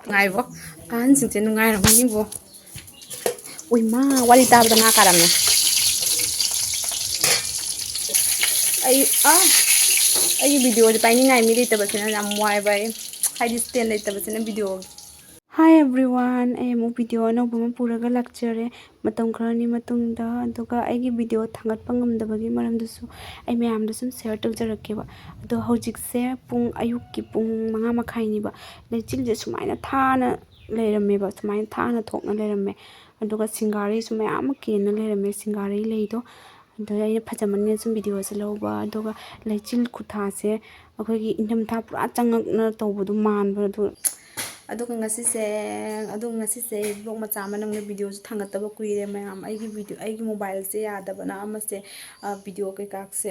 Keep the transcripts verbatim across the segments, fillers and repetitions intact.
ꯉꯥꯏꯕꯣ, ꯑꯍꯟꯁꯤꯡꯁꯦ ꯅꯨꯡꯉꯥꯏꯔꯝꯒꯅꯤꯕꯣ꯫ ꯎꯏ ꯃꯥ, ꯋꯥꯔꯤ ꯇꯥꯕꯗ ꯉꯥ ꯀꯥꯔꯝꯃꯦ꯫ ꯑꯩ ꯑꯥ ꯑꯩꯒꯤ ꯚꯤꯗꯤꯑꯣꯗꯤ ꯄꯥꯏꯅꯤꯡꯉꯥꯏ ꯃꯤ ꯂꯩꯇꯕꯁꯤꯅ ꯌꯥꯝ ꯋꯥꯏꯕ ꯑꯩ, ꯍꯥꯏꯗꯤ ꯁ꯭ꯇꯦꯟ ꯂꯩꯇꯕꯁꯤꯅ ꯚꯤꯗꯤꯑꯣꯒꯤ꯫ Hi everyone, ꯑꯩ ꯑꯃꯨꯛ ꯚꯤꯗꯤꯑꯣ ꯑꯅꯧꯕ ꯑꯃ ꯄꯨꯔꯒ ꯂꯥꯛꯆꯔꯦ꯫ ꯃꯇꯝ ꯈꯔꯅꯤ ꯃꯇꯨꯡꯗ, ꯑꯗꯨꯒ ꯑꯩꯒꯤ ꯚꯤꯗꯤꯑꯣ ꯊꯥꯡꯒꯠꯄ ꯉꯝꯗꯕꯒꯤ ꯃꯔꯝꯗꯨꯁꯨ ꯑꯩ ꯃꯌꯥꯝꯗ ꯁꯨꯝ ꯁꯤꯌꯔ ꯇꯧꯖꯔꯛꯀꯦꯕ꯫ ꯑꯗꯣ ꯍꯧꯖꯤꯛꯁꯦ ꯄꯨꯡ, ꯑꯌꯨꯛꯀꯤ ꯄꯨꯡ ꯃꯉꯥ ꯃꯈꯥꯏꯅꯦꯕ꯫ ꯂꯩꯆꯤꯜꯁꯦ ꯁꯨꯃꯥꯏꯅ ꯊꯥꯅ ꯂꯩꯔꯝꯃꯦꯕ, ꯁꯨꯃꯥꯏꯅ ꯊꯥꯅ ꯊꯣꯛꯅ ꯂꯩꯔꯝꯃꯦ꯫ ꯑꯗꯨꯒ ꯁꯤꯡꯒꯥꯔꯩꯁꯨ ꯃꯌꯥꯝ ꯑꯃ ꯀꯦꯟꯅ ꯂꯩꯔꯝꯃꯦ, ꯁꯤꯡꯒꯥꯔꯩ ꯂꯩꯗꯣ꯫ ꯑꯗꯨꯗ ꯑꯩꯅ ꯐꯖꯃꯟꯒꯦꯅ ꯁꯨꯝ ꯚꯤꯗꯤꯑꯣꯁꯦ ꯂꯧꯕ, ꯑꯗꯨꯒ ꯂꯩꯆꯤꯜ ꯈꯨꯊꯥꯁꯦ ꯑꯩꯈꯣꯏꯒꯤ ꯏꯪꯊꯝꯊꯥ ꯄꯨꯔꯥ ꯆꯪꯉꯛꯅ ꯇꯧꯕꯗꯣ ꯃꯥꯟꯕ꯫ ꯑꯗꯨ, ꯑꯗꯨꯒ ꯉꯁꯤꯁꯦ, ꯑꯗꯨꯒ ꯉꯁꯤꯁꯦ ꯕ꯭ꯂꯣꯛ ꯃꯆꯥ ꯑꯃ ꯅꯝꯅ ꯚꯤꯗꯤꯑꯣꯁꯨ ꯊꯥꯡꯒꯠꯇꯕ ꯀꯨꯏꯔꯦ ꯃꯌꯥꯝ꯫ ꯑꯩꯒꯤ ꯚꯤꯗꯤꯑꯣ, ꯑꯩꯒꯤ ꯃꯣꯕꯥꯏꯜꯁꯦ ꯌꯥꯗꯕꯅ ꯑꯃꯁꯦ, ꯑ, ꯚꯤꯗꯤꯑꯣ ꯀꯩꯀꯥꯁꯦ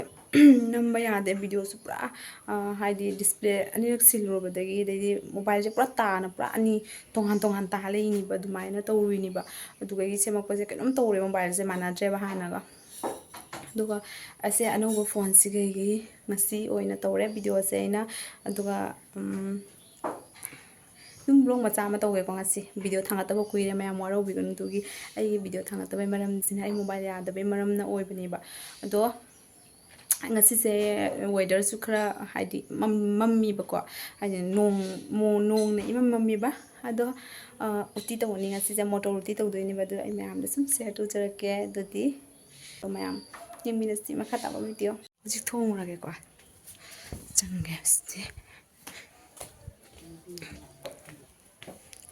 ꯅꯝꯕ ꯌꯥꯗꯦ꯫ ꯚꯤꯗꯤꯑꯣꯁꯨ ꯄꯨꯔꯥ, ꯑ, ꯍꯥꯏꯗꯤ ꯗꯤꯁꯄ꯭ꯂꯦ ꯑꯅꯤꯔꯛ ꯁꯤꯜꯂꯨꯔꯕꯗꯒꯤ, ꯑꯗꯩꯗꯤ ꯃꯣꯕꯥꯏꯜꯁꯦ ꯄꯨꯔꯥ ꯇꯥꯅ ꯄꯨꯔꯥ ꯑꯅꯤ ꯇꯣꯉꯥꯟ ꯇꯣꯉꯥꯟ ꯇꯥ ꯂꯩꯅꯤꯕ, ꯑꯗꯨꯃꯥꯏꯅ ꯇꯧꯔꯤꯅꯤꯕ꯫ ꯑꯗꯨꯗꯒꯤ ꯁꯦꯝꯃꯛꯄꯁꯦ ꯀꯩꯅꯣꯝ ꯇꯧꯔꯦ, ꯃꯣꯕꯥꯏꯜꯁꯦ ꯃꯥꯟꯅꯗ꯭ꯔꯦꯕ ꯍꯥꯟꯅꯒ꯫ ꯑꯗꯨꯒ ꯑꯁꯦ ꯑꯅꯧꯕ ꯐꯣꯟꯁꯤꯗꯒꯤ ꯉꯁꯤ ꯑꯣꯏꯅ ꯇꯧꯔꯦ ꯚꯤꯗꯤꯑꯣꯁꯦ ꯑꯩꯅ꯫ ꯑꯗꯨꯒ, ꯎꯝ, ꯑꯗꯨꯝ ꯕ꯭ꯂꯣꯛ ꯃꯆꯥ ꯑꯃ ꯇꯧꯒꯦꯀꯣ ꯉꯁꯤ꯫ ꯚꯤꯗꯤꯑꯣ ꯊꯥꯡꯒꯠꯇꯕ ꯀꯨꯏꯔꯦ, ꯃꯌꯥꯝ ꯋꯥꯔꯧꯕꯤꯒꯅꯨ꯫ ꯑꯗꯨꯒꯤ ꯑꯩꯒꯤ ꯚꯤꯗꯤꯑꯣ ꯊꯥꯡꯒꯠꯇꯕꯩ ꯃꯔꯝꯁꯤꯅ ꯑꯩ ꯃꯣꯕꯥꯏꯜ ꯌꯥꯗꯕꯩ ꯃꯔꯝꯅ ꯑꯣꯏꯕꯅꯦꯕ꯫ ꯑꯗꯣ ꯉꯁꯤꯁꯦ ꯋꯦꯗꯔꯁꯨ ꯈꯔ ꯍꯥꯏꯗꯤ ꯃꯝ-, ꯃꯝꯃꯤꯕꯀꯣ, ꯍꯥꯏꯗꯤ ꯅꯣꯡ, ꯃꯣ-, ꯅꯣꯡꯅ ꯏꯃꯝ ꯃꯝꯃꯤꯕ꯫ ꯑꯗꯣ, ꯑ, ꯎꯇꯤ ꯇꯧꯒꯅꯤ ꯉꯁꯤꯁꯦ, ꯃꯣꯇꯣꯔ ꯎꯇꯤ ꯇꯧꯗꯣꯏꯅꯦꯕ꯫ ꯑꯗꯣ ꯑꯩ ꯃꯌꯥꯝꯗ ꯁꯨꯝ ꯁꯤꯌꯔ ꯇꯧꯖꯔꯛꯀꯦ꯫ ꯑꯗꯨꯗꯤ ꯃꯌꯥꯝ ꯌꯦꯡꯃꯤꯟꯅꯁꯤ ꯃꯈꯥ ꯇꯥꯕ ꯚꯤꯗꯤꯑꯣ꯫ ꯍꯧꯖꯤꯛ ꯊꯣꯡꯉꯨꯔꯒꯦꯀꯣ꯫ ꯆꯪꯒꯦ ꯁꯤꯗꯤ꯫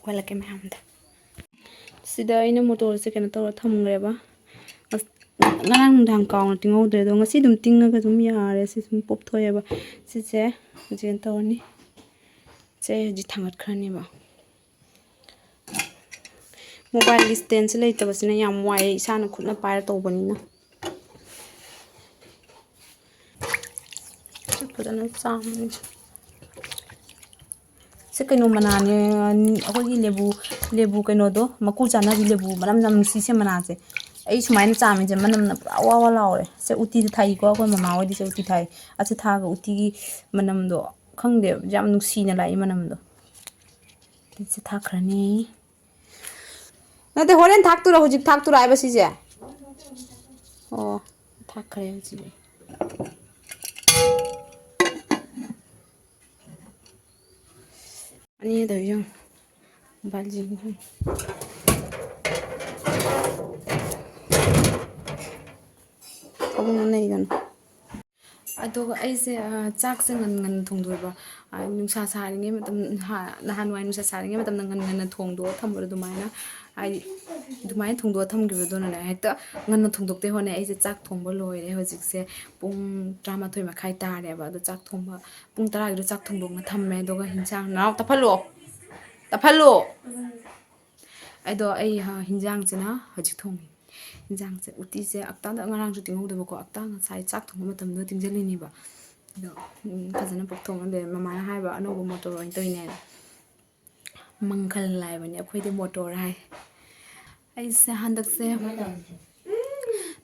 ꯎꯍꯜꯂꯛꯀꯦ ꯃꯌꯥꯝꯗ꯫ ꯁꯤꯗ ꯑꯩꯅ ꯃꯣꯇꯣꯔꯁꯦ ꯀꯩꯅꯣ ꯇꯧꯔ ꯊꯝꯈ꯭ꯔꯦꯕ꯫ ꯑꯁ, ꯉꯔꯥꯡ ꯅꯨꯡꯗꯥꯡ ꯀꯥꯎꯅ ꯇꯤꯡꯍꯧꯗ꯭ꯔꯦ, ꯑꯗꯣ ꯉꯁꯤ ꯑꯗꯨꯝ ꯇꯤꯡꯉꯒ ꯑꯗꯨꯝ ꯌꯥꯔꯦ꯫ ꯁꯤ ꯁꯨꯝ ꯄꯣꯞꯊꯣꯛꯑꯦꯕ꯫ ꯁꯤꯁꯦ ꯍꯧꯖꯤꯛ ꯀꯩꯅꯣ ꯇꯧꯔꯅꯤ꯫ ꯁꯦ ꯑꯩ ꯍꯧꯖꯤꯛ ꯊꯥꯡꯒꯠꯈ꯭ꯔꯅꯦꯕ꯫ ꯃꯣꯕꯥꯏꯜꯒꯤ ꯁ꯭ꯇꯦꯟꯁꯦ ꯂꯩꯇꯕꯁꯤꯅ ꯌꯥꯝ ꯋꯥꯏꯑꯦ, ꯏꯁꯥꯅ ꯈꯨꯠꯅ ꯄꯥꯏꯔ ꯇꯧꯕꯅꯤꯅ꯫ ꯁꯤ ꯐꯖꯅ ꯆꯥꯝꯃꯅꯤ꯫ ꯁꯤ ꯀꯩꯅꯣ ꯃꯅꯥꯅꯦ, ꯑꯩꯈꯣꯏꯒꯤ ꯂꯦꯕꯨ, ꯂꯦꯕꯨ ꯀꯩꯅꯣꯗꯣ, ꯃꯀꯨ ꯆꯥꯅꯕꯤ ꯂꯦꯕꯨ ꯃꯅꯝ ꯌꯥꯝ ꯅꯨꯡꯁꯤ ꯁꯤ ꯃꯅꯥꯁꯦ꯫ ꯑꯩ ꯁꯨꯃꯥꯏꯅ ꯆꯥꯝꯃꯤꯁꯦ ꯃꯅꯝꯅ ꯄꯨꯔꯥ ꯋꯥ ꯋꯥ ꯂꯥꯎꯔꯦ꯫ ꯁꯦ ꯎꯇꯤꯗ ꯊꯥꯛꯏꯀꯣ, ꯑꯩꯈꯣꯏ ꯃꯃꯥ ꯍꯣꯏꯗꯤ ꯁꯦ ꯎꯇꯤ ꯊꯥꯛꯏ꯫ ꯑꯁꯤ ꯊꯥꯛꯑꯒ ꯎꯇꯤꯒꯤ ꯃꯅꯝꯗꯣ ꯈꯪꯗꯦ, ꯌꯥꯝ ꯅꯨꯡꯁꯤꯅ ꯂꯥꯛꯏ ꯃꯅꯝꯗꯣ꯫ ꯁꯤ ꯊꯥꯛꯈ꯭ꯔꯅꯤ꯫ ꯅꯠꯇꯦ, ꯍꯣꯔꯦꯟ ꯊꯥꯛꯇꯣꯏꯔꯣ? ꯍꯧꯖꯤꯛ ꯊꯥꯛꯇꯣꯏꯔꯣ ꯍꯥꯏꯕ ꯁꯤꯁꯦ? ꯑꯣ, ꯊꯥꯛꯈ꯭ꯔꯦ ꯍꯧꯖꯤꯛ꯫ ꯑꯅꯤ ꯇꯧꯔꯤ ꯌꯦꯡꯉꯨ꯫ ꯕꯥꯖꯤ꯫ ꯑꯕꯨꯡꯉꯣ ꯅꯩꯒꯅꯨ꯫ ꯑꯗꯨꯒ ꯑꯩꯁꯦ, ꯑ, ꯆꯥꯛꯁꯦ ꯉꯟ-, ꯉꯟꯅ ꯊꯣꯡꯗꯣꯛꯑꯦꯕ꯫ ꯑ, ꯅꯨꯡꯁꯥ ꯁꯥꯔꯤꯉꯩ ꯃꯇꯝ, ꯍꯥ-, ꯅꯍꯥꯟꯋꯥꯏ ꯅꯨꯡꯁꯥ ꯁꯥꯔꯤꯉꯩ ꯃꯇꯝꯗ ꯉꯟ-, ꯉꯟꯅ ꯊꯣꯡꯗꯣꯛꯑ ꯊꯝꯕꯗꯣ ꯑꯗꯨꯃꯥꯏꯅ, ꯍꯥꯏꯗꯤ, ꯑꯗꯨꯃꯥꯏꯅ ꯊꯣꯡꯗꯣꯛꯑ ꯊꯝꯈꯤꯕꯗꯨꯅꯅꯦ, ꯍꯦꯛꯇ ꯉꯟꯅ ꯊꯣꯡꯗꯣꯛꯇꯣꯏ ꯍꯣꯠꯅꯩ꯫ ꯑꯩꯁꯦ ꯆꯥꯛ ꯊꯣꯡꯕ ꯂꯣꯏꯔꯦ꯫ ꯍꯧꯖꯤꯛꯁꯦ ꯄꯨꯡ ꯇꯔꯥꯃꯥꯊꯣꯏ ꯃꯈꯥꯏ ꯇꯥꯔꯦꯕ꯫ ꯑꯗꯣ ꯆꯥꯛ ꯊꯣꯡꯕ, ꯄꯨꯡ ꯇꯔꯥꯒꯤꯗꯣ ꯆꯥꯛ ꯊꯣꯡꯗꯣꯛꯅ ꯊꯝꯃꯦ꯫ ꯑꯗꯨꯒ ꯍꯤꯟꯖꯥꯡ, ꯅꯥꯎ, ꯇꯞꯍꯜꯂꯣ, ꯇꯞꯍꯜꯂꯣ꯫ ꯑꯗꯣ ꯑꯩ, ꯍꯥ, ꯍꯤꯟꯖꯥꯡꯁꯤꯅ ꯍꯧꯖꯤꯛ ꯊꯣꯡꯉꯤ꯫ ꯍꯤꯟꯖꯥꯡꯁꯦ, ꯎꯇꯤꯁꯦ ꯑꯛꯇꯥꯗ ꯉꯔꯥꯡꯁꯨ ꯇꯤꯡꯍꯧꯗꯕꯀꯣ, ꯑꯛꯇꯥ ꯉꯁꯥꯏ ꯆꯥꯛ ꯊꯣꯡꯕ ꯃꯇꯝꯗ ꯇꯤꯡꯁꯤꯜꯂꯤꯅꯦꯕ꯫ ꯑꯗꯣ, ꯎꯝ, ꯐꯖꯅ ꯄꯣꯛꯊꯣꯛꯅ ꯂꯩꯔꯦ꯫ ꯃꯃꯥꯅ ꯍꯥꯏꯕ ꯑꯅꯧꯕ ꯃꯣꯇꯣꯔ ꯑꯣꯏꯅ ꯇꯧꯔꯤꯅꯦꯅ꯫ ꯃꯪꯒꯜ ꯍꯥꯏꯕꯅꯦ, ꯑꯩꯈꯣꯏꯗꯤ ꯃꯣꯇꯣꯔ ꯍꯥꯏ꯫ ꯑꯩꯁꯦ ꯍꯟꯗꯛꯁꯦ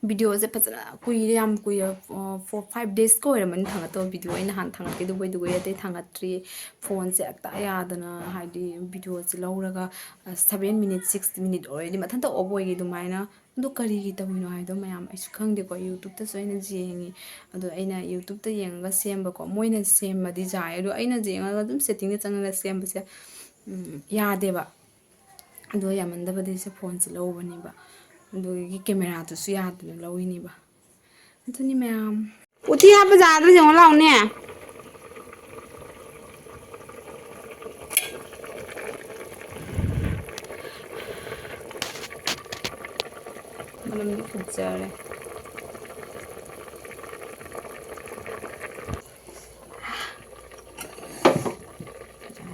ꯚꯤꯗꯤꯑꯣꯁꯦ ꯐꯖꯅ ꯀꯨꯏꯔꯦ, ꯌꯥꯝ ꯀꯨꯏꯔꯦ, ꯑ, four five daysꯀ ꯑꯣꯏꯔꯝꯃꯅꯤ ꯊꯥꯡꯒꯠꯇꯕ ꯚꯤꯗꯤꯑꯣ꯫ ꯑꯩ ꯅꯍꯥꯟ ꯊꯥꯡꯒꯠꯀꯦ ꯇꯧꯕꯩꯗꯨꯒ ꯑꯇꯩ ꯊꯥꯡꯒꯠꯇ꯭ꯔꯤ꯫ ꯐꯣꯟꯁꯦ ꯑꯛꯇ ꯌꯥꯗꯅ, ꯍꯥꯏꯗꯤ, ꯚꯤꯗꯤꯑꯣꯁꯦ ꯂꯧꯔꯒ, ꯑ, seven minute, six minute already ꯃꯊꯟꯇ off ꯑꯣꯏꯒꯤ ꯑꯗꯨꯃꯥꯏꯅ꯫ ꯑꯗꯨ ꯀꯔꯤꯒꯤ ꯇꯧꯔꯤꯅꯣ ꯍꯥꯏꯗꯣ ꯃꯌꯥꯝ ꯑꯩꯁꯨ ꯈꯪꯗꯦꯀꯣ꯫ YouTubeꯇꯁꯨ ꯑꯩꯅ ꯌꯦꯡꯉꯤ꯫ ꯑꯗꯣ ꯑꯩꯅ YouTubeꯇ ꯌꯦꯡꯉꯒ ꯁꯦꯝꯕꯀꯣ꯫ ꯃꯣꯏꯅ ꯁꯦꯝꯕꯗꯤ ꯌꯥꯏ꯫ ꯑꯗꯣ ꯑꯩꯅ ꯌꯦꯡꯉꯒ ꯑꯗꯨꯝ settingꯗ ꯆꯪꯉꯒ ꯁꯦꯝꯕꯁꯦ, ꯎꯝ, ꯌꯥꯗꯦꯕ꯫ ꯑꯗꯣ ꯌꯥꯝꯃꯟꯗꯕꯗꯒꯤ ꯁꯦ ꯐꯣꯟꯁꯦ ꯂꯧꯕꯅꯦꯕ꯫ ꯑꯗꯨꯗꯒꯤ cameraꯗꯨꯁꯨ ꯌꯥꯗꯅ ꯂꯧꯔꯤꯅꯦꯕ꯫ ꯑꯗꯨꯅꯤ ꯃꯌꯥꯝ꯫ ꯎꯇꯤ ꯍꯥꯞꯄ ꯖꯥꯔꯗꯣ ꯌꯦꯡꯉꯣ ꯂꯥꯎꯅꯦ꯫ ꯃꯅꯝꯗꯤ ꯐꯖꯔꯦ꯫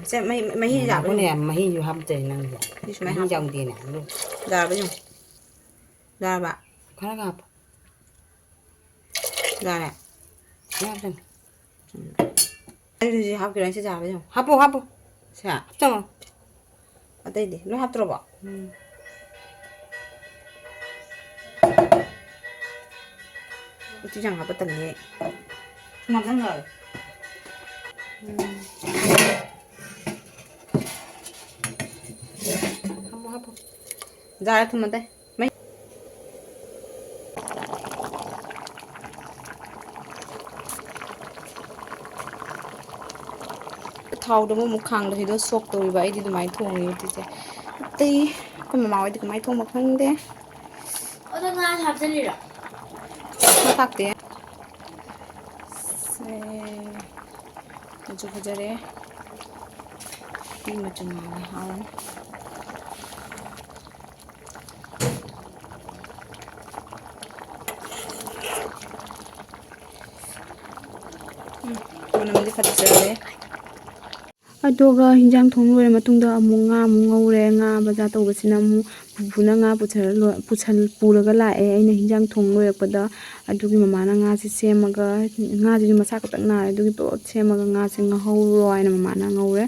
ꯁꯦ, ꯃꯍꯤ, ꯃꯍꯤ ꯌꯥꯕ꯭ꯔꯥ ꯉꯥꯏꯈꯣꯅꯦ, ꯌꯦꯡꯉꯨ꯫ ꯃꯍꯤꯁꯨ ꯍꯥꯞꯇꯦ ꯅꯪꯁꯦ꯫ ꯁꯤ ꯁꯨꯃꯥꯏꯅ ꯃꯍꯤ ꯍꯥꯞꯄꯣ꯫ ꯌꯥꯎꯗꯦꯅꯦ, ꯑꯗꯨ꯫ ꯌꯥꯔꯕ ꯌꯦꯡꯉꯨ꯫ ꯌꯥꯔꯕ? ꯈꯔꯒ ꯍꯥꯞꯄꯣ꯫ ꯌꯥꯔꯦ? ꯌꯥꯗ꯭ꯔꯦ꯫ ꯎꯝ꯫ ꯑꯩ ꯍꯧꯖꯤꯛ ꯍꯥꯞꯈꯤꯔꯣꯏ, ꯁꯤ ꯌꯥꯔꯕ ꯌꯦꯡꯉꯨ꯫ ꯍꯥꯞꯄꯣ, ꯍꯥꯞꯄꯣ꯫ ꯁꯦ, ꯍꯥꯞꯆꯜꯂꯣ꯫ ꯑꯇꯩꯗꯤ ꯂꯣꯏ ꯍꯥꯞꯇ꯭ꯔꯕꯣ? ꯎꯝ꯫ ꯎꯇꯤ ꯆꯥꯡ ꯍꯥꯞꯄ ꯇꯜꯂꯦ꯫ ꯉꯥꯛꯇꯪ ꯉꯥꯏꯔꯣ꯫ ꯎꯝ꯫ ꯖꯥꯔ ꯊꯨꯝ ꯑꯇꯩ꯫ ꯃꯩ꯫ ꯊꯥꯎꯗꯣ ꯑꯃꯨꯛ ꯈꯥꯡꯗ ꯍꯩꯗꯣ ꯁꯣꯛ ꯇꯧꯔꯤꯕ꯫ ꯑꯩꯗꯤ ꯑꯗꯨꯃꯥꯏꯅ ꯊꯣꯡꯉꯤ ꯎꯇꯤꯁꯦ꯫ ꯑꯇꯩ ꯑꯩꯈꯣꯏ ꯃꯃꯥ ꯍꯣꯏꯗꯤ ꯀꯃꯥꯏꯅ ꯊꯣꯡꯕ ꯈꯪꯗꯦ꯫ ꯑꯗꯣ ꯉꯥ ꯍꯥꯞꯆꯤꯜꯂꯤꯔꯣ? ꯉꯥ ꯊꯥꯛꯇꯦ꯫ ꯁꯦ꯫ ꯃꯆꯨ ꯐꯖꯔꯦ꯫ ꯎꯇꯤ ꯃꯆꯨ ꯉꯥꯡꯉꯦ, ꯍꯥꯎꯔꯅꯤ꯫ ꯎꯝ, ꯃꯅꯝꯗꯤ ꯐꯖꯔꯦ꯫ ꯑꯗꯨꯒ ꯍꯤꯟꯖꯥꯡ ꯊꯣꯡ ꯂꯣꯏꯔ ꯃꯇꯨꯡꯗ ꯑꯃꯨꯛ ꯉꯥ ꯑꯃꯨꯛ ꯉꯧꯔꯦ꯫ ꯉꯥ ꯕꯖꯥꯔ ꯇꯧꯕꯁꯤꯅ ꯑꯃꯨꯛ ꯄꯨꯄꯨꯅ ꯉꯥ ꯄꯨꯊꯔ ꯂꯣ-, ꯄꯨꯁꯜ-, ꯄꯨꯔꯒ ꯂꯥꯛꯑꯦ꯫ ꯑꯩꯅ ꯍꯤꯟꯖꯥꯡ ꯊꯣꯡ ꯂꯣꯏꯔꯛꯄꯗ ꯑꯗꯨꯒꯤ ꯃꯃꯥꯅ ꯉꯥꯁꯦ ꯁꯦꯝꯃꯒ, ꯉꯥꯁꯤꯁꯨ ꯃꯁꯥ ꯈꯛꯇꯪ ꯅꯥꯔꯦ, ꯑꯗꯨꯒꯤ ꯄꯣꯠ ꯁꯦꯝꯃꯒ ꯉꯥꯁꯦ ꯉꯧꯍꯧꯔꯣ ꯍꯥꯏꯅ ꯃꯃꯥꯅ ꯉꯧꯔꯦ꯫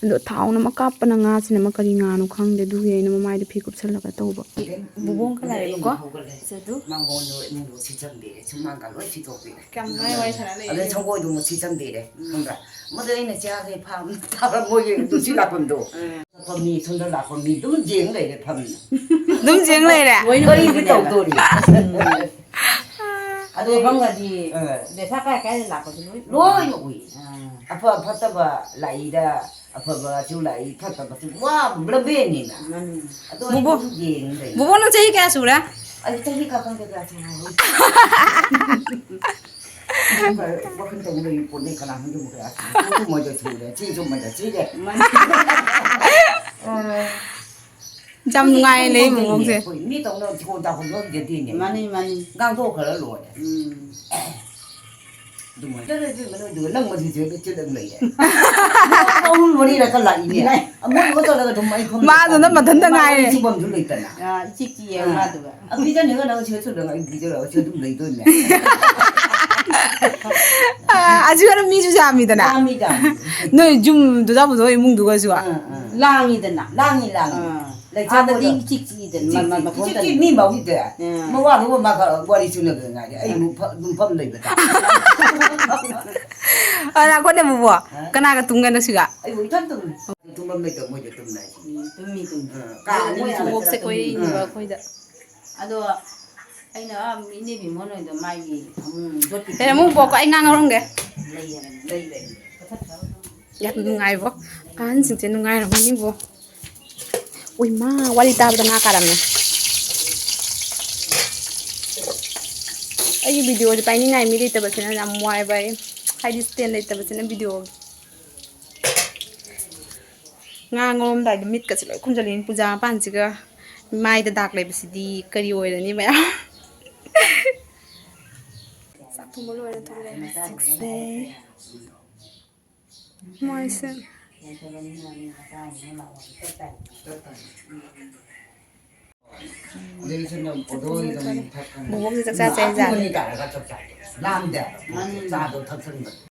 ꯑꯗꯣ ꯊꯥꯎꯅ ꯑꯃ ꯀꯥꯞꯄꯅ ꯉꯥꯁꯤꯅ ꯑꯃ ꯀꯔꯤ ꯉꯥꯅꯣ ꯈꯪꯗꯦ, ꯑꯗꯨꯒꯤ ꯑꯩꯅ ꯃꯃꯥꯏꯗ ꯐꯤ ꯀꯨꯞꯁꯜꯂꯒ ꯇꯧꯕ꯫ ꯕꯨꯕꯣꯛ ꯑꯃꯈꯛ ꯂꯥꯛꯑꯦꯕꯀꯣ꯫ ꯁꯦ ꯑꯗꯨ꯫ ꯃꯥꯡꯒꯣꯟꯗꯣ ꯏꯃꯨꯡꯗꯣ ꯁꯤꯠꯆꯟꯕꯤꯔꯦ, ꯁꯨꯃꯥꯡꯒ ꯂꯣꯏ ꯁꯤꯠꯇꯣꯛꯄꯤꯔꯦ꯫ ꯀꯌꯥꯝ ꯅꯨꯡꯉꯥꯏ ꯋꯥꯔꯤ ꯁꯥꯟꯅ ꯂꯩꯔꯦ꯫ ꯑꯗꯩ ꯁꯪꯒꯣꯏꯗꯣ ꯑꯃꯨꯛ ꯁꯤꯠꯆꯟꯕꯤꯔꯦ, ꯈꯪꯕ꯭ꯔꯥ? ꯃꯗꯨ ꯑꯩꯅ ꯆꯥꯈꯩ ꯐꯥꯝ ꯊꯥꯔꯝꯃꯣꯏꯒꯤ ꯅꯨꯡꯁꯤꯠ ꯂꯥꯛꯐꯝꯗꯣ꯫ ꯎꯝ꯫ ꯂꯥꯛꯄ ꯃꯤ, ꯁꯣꯝꯗ ꯂꯥꯛꯄ ꯃꯤ ꯑꯗꯨꯝ ꯌꯦꯡ ꯂꯩꯔꯦ ꯐꯝꯅ꯫ ꯑꯗꯨꯝ ꯌꯦꯡ ꯂꯩꯔꯦ? ꯂꯣꯏꯅ ꯀꯔꯤꯗꯤ ꯎꯏꯕꯅꯦꯕ꯫ ꯇꯧꯗꯣꯔꯤ? ꯑꯗꯣ ꯐꯝꯒꯗꯤ ꯑ꯫ ꯂꯩꯁꯥ ꯀꯥꯏ ꯀꯥꯏꯗ ꯂꯥꯛꯄꯁꯨ ꯂꯣꯏ ꯎꯏ꯫ ꯂꯣꯏꯅ ꯎꯏ꯫ ꯑ꯫ ꯑꯐ ꯐꯠꯇꯕ ꯂꯥꯛꯏꯗ, ꯑꯐꯕꯁꯨ ꯂꯥꯛꯏ, ꯐꯠꯇꯕꯁꯨ ꯋꯥ ꯂꯝꯕꯦꯟꯅꯤꯅ꯫ ꯃꯥꯅꯤ꯫ ꯑꯗꯣ ꯑꯩ ꯕꯨꯕꯣꯛ, ꯑꯗꯨꯝ ꯌꯦꯡ ꯂꯩ꯫ ꯕꯨꯕꯣꯛ, ꯅꯪ ꯆꯍꯤ ꯀꯌꯥ ꯁꯨꯔꯦ? ꯑꯩ ꯆꯍꯤ ꯀꯥ ꯈꯪꯗꯦ ꯀꯌꯥ ꯁꯨꯔꯦ꯫ ꯋꯥꯈꯜ ꯇꯧ ꯂꯩ ꯄꯣꯠꯅꯤ, ꯀꯅꯥ ꯈꯪꯗꯦ ꯀꯌꯥ ꯁꯨꯔꯦ꯫ ꯆꯨꯝꯃꯣꯏꯗ ꯁꯨꯔꯦ, ꯁꯤ ꯆꯨꯝꯃꯣꯏꯗ ꯁꯤꯔꯦ꯫ ꯃꯥꯅꯤ꯫ ꯑ꯫ ꯌꯥꯝ ꯅꯨꯡꯉꯥꯏ ꯂꯩ ꯃꯑꯣꯡꯁꯦ꯫ ꯑꯩꯈꯣꯏ ꯃꯤ ꯇꯧꯅ ꯊꯤꯒꯣꯟ ꯇꯥꯛꯄ ꯂꯣꯏꯒꯗꯤꯅꯦ꯫ ꯃꯥꯅꯤ, ꯃꯥꯅꯤ꯫ ꯉꯥꯡꯊꯣꯛꯈ꯭ꯔ ꯂꯣꯏꯔꯦ꯫ ꯎꯝ꯫ ꯑꯗꯨꯃꯥꯏꯅ꯫ ꯆꯠꯂꯣ, ꯏꯕꯦꯝꯃ, ꯅꯣꯏꯗꯨꯒ ꯅꯪ ꯃꯁꯤꯁꯨ ꯍꯦꯛꯇ ꯆꯦꯜꯂꯒ ꯂꯩꯔꯦ꯫ ꯑꯍꯨꯝ ꯃꯔꯤꯔꯛꯀ ꯂꯥꯛꯏꯅꯦ꯫ ꯂꯥꯛ-, ꯑꯃꯣꯏ ꯑꯃ ꯇꯧꯔꯒ ꯑꯗꯨꯝ ꯑꯩ ꯈꯪꯗꯦ꯫ ꯃꯥꯗꯨꯅ ꯃꯊꯟꯇ ꯉꯥꯏꯔꯦ꯫ ꯁꯨꯐꯝꯁꯨ ꯂꯩꯇꯅ꯫ ꯑꯥ, ꯏꯆꯤꯛ ꯆꯤꯛꯑꯦ ꯑꯥ꯫ ꯃꯥꯗꯨꯒ꯫ ꯑ, ꯄꯤꯖꯅꯤꯡꯉ ꯅꯪ ꯁꯤꯗ ꯊꯨꯗꯅ ꯑꯩ ꯄꯤꯖꯔꯒ ꯁꯤ ꯑꯗꯨꯝ ꯂꯩꯗꯣꯏꯅꯦ꯫ ꯑꯥ, ꯑꯁꯤ ꯈꯔ ꯃꯤꯁꯨ ꯌꯥꯝꯃꯤꯗꯅ꯫ ꯌꯥꯝꯃꯤ, ꯌꯥꯝꯃꯤ꯫ ꯅꯣꯏ ꯌꯨꯝ ꯗꯨꯗꯥ ꯄꯨꯊꯣꯛ ꯏꯃꯨꯡꯗꯨꯒꯁꯨ꯫ ꯑꯥ, ꯑꯥ꯫ ꯂꯥꯡꯉꯤꯗꯅ꯫ ꯂꯥꯡꯉꯤ, ꯂꯥꯡꯉꯤ꯫ ꯑꯥ꯫ ꯂꯩꯇꯦ ꯑꯥꯗꯗꯤ ꯃꯣꯏꯗ꯫ ꯏꯆꯤꯛ ꯆꯤꯛꯏꯗꯅ, ꯏꯆꯤꯛ ꯃ-, ꯆꯤꯛ-, ꯃꯇꯣꯝꯇꯅꯤ꯫ ꯏꯆꯤꯛ ꯆꯤꯛ ꯃꯤ ꯃꯧ ꯍꯤꯞꯇꯦ꯫ ꯑꯥ꯫ ꯃꯋꯥꯗꯨꯒ ꯃꯥꯒ ꯋꯥꯔꯤ ꯁꯨꯅꯗꯅ ꯉꯥꯏꯔꯦ꯫ ꯑꯩ ꯑꯥ꯫ ꯃꯨꯛ ꯐ-, ꯑꯗꯨꯝ ꯐꯝ ꯂꯩꯕ ꯇꯥꯕ꯫ ꯑ, ꯉꯥꯏꯈꯣꯅꯦ ꯕꯨꯕꯣꯛ꯫ ꯑꯥ꯫ ꯀꯅꯥꯒ ꯇꯨꯝꯒꯦ ꯅꯪꯁꯤꯒ? ꯑꯩꯕꯨ ꯏꯊꯟ ꯇꯨꯝꯃꯤ꯫ ꯄꯝ ꯂꯩꯇꯕ ꯃꯣꯏꯗꯤ ꯇꯨꯝꯅ ꯍꯥꯏꯁꯤꯅꯤ꯫ ꯎꯝ, ꯇꯨꯝꯃꯤ, ꯇꯨꯝꯃꯤ꯫ ꯑ, ꯀꯥ ꯑꯅꯤ ꯃꯣꯏ ꯁꯥꯟꯅ ꯈꯨꯕꯣꯛꯁꯦ ꯆꯠꯂ ꯇꯨꯝꯃꯤ꯫ ꯀꯣꯏꯔꯛꯏꯅꯦꯕ ꯑ꯫ ꯑꯩꯈꯣꯏꯗ꯫ ꯑꯗꯣ ꯑꯩꯅ, ꯑ, ꯏꯅꯦꯕꯤ ꯃꯣꯏ ꯅꯣꯏꯗ ꯃꯥꯒꯤ ꯑꯃꯨꯛ ꯌꯣꯠꯀꯤ ꯍꯦ, ꯑꯃꯨꯛ ꯕꯣꯛꯀꯣ, ꯑꯩ ꯉꯥ ꯉꯧꯔꯝꯒꯦ꯫ ꯂꯩ ꯍꯥꯏꯕꯅꯤ, ꯂꯩ, ꯂꯩ꯫ ꯌꯥꯝ ꯅꯨꯡꯉꯥꯏꯕꯣ꯫ ꯑꯍꯟꯁꯤꯡꯁꯦ ꯅꯨꯡꯉꯥꯏꯔꯝꯒꯅꯤꯕꯣ꯫ ꯎꯏ ꯃꯥ, ꯋꯥꯔꯤ ꯇꯥꯕꯗ ꯉꯥ ꯀꯥꯔꯝꯃꯦ꯫ ꯑꯩꯒꯤ videoꯁꯦ ꯄꯥꯏꯅꯤꯡꯉꯥꯏ ꯃꯤ ꯂꯩꯇꯕꯁꯤꯅ ꯌꯥꯝ ꯋꯥꯏꯕ ꯑꯩ꯫ ꯍꯥꯏꯗꯤ stand ꯂꯩꯇꯕꯁꯤꯅ videoꯒꯤ꯫ ꯉꯥ ꯉꯧꯔꯝꯗꯥꯏꯗ ꯃꯤꯠꯀꯁꯦ ꯂꯣꯏ ꯈꯨꯝꯖꯜꯂꯤꯅꯤ ꯄꯨꯖꯥ ꯃꯄꯥꯟꯁꯤꯒ꯫ ꯃꯥꯏꯗ ꯗꯥꯛ ꯂꯩꯕꯁꯤꯗꯤ ꯀꯔꯤ ꯑꯣꯏꯔꯅꯤ ꯃꯌꯥꯝ꯫ ꯆꯥꯛ ꯊꯣꯡꯕ ꯂꯣꯏꯔ ꯊꯣꯛꯂꯛꯑꯦ ꯍꯧꯖꯤꯛꯁꯦ꯫ ꯃꯥꯏꯁꯦ꯫ ꯕꯣꯕꯣꯛꯁꯦ ꯆꯥꯛ ꯆꯥꯁꯦ ꯍꯥꯏꯖꯥꯠꯅꯤ꯫ ꯂꯥꯝꯗꯦ꯫ ꯆꯥꯗꯣ ꯊꯛꯆꯟꯕ꯫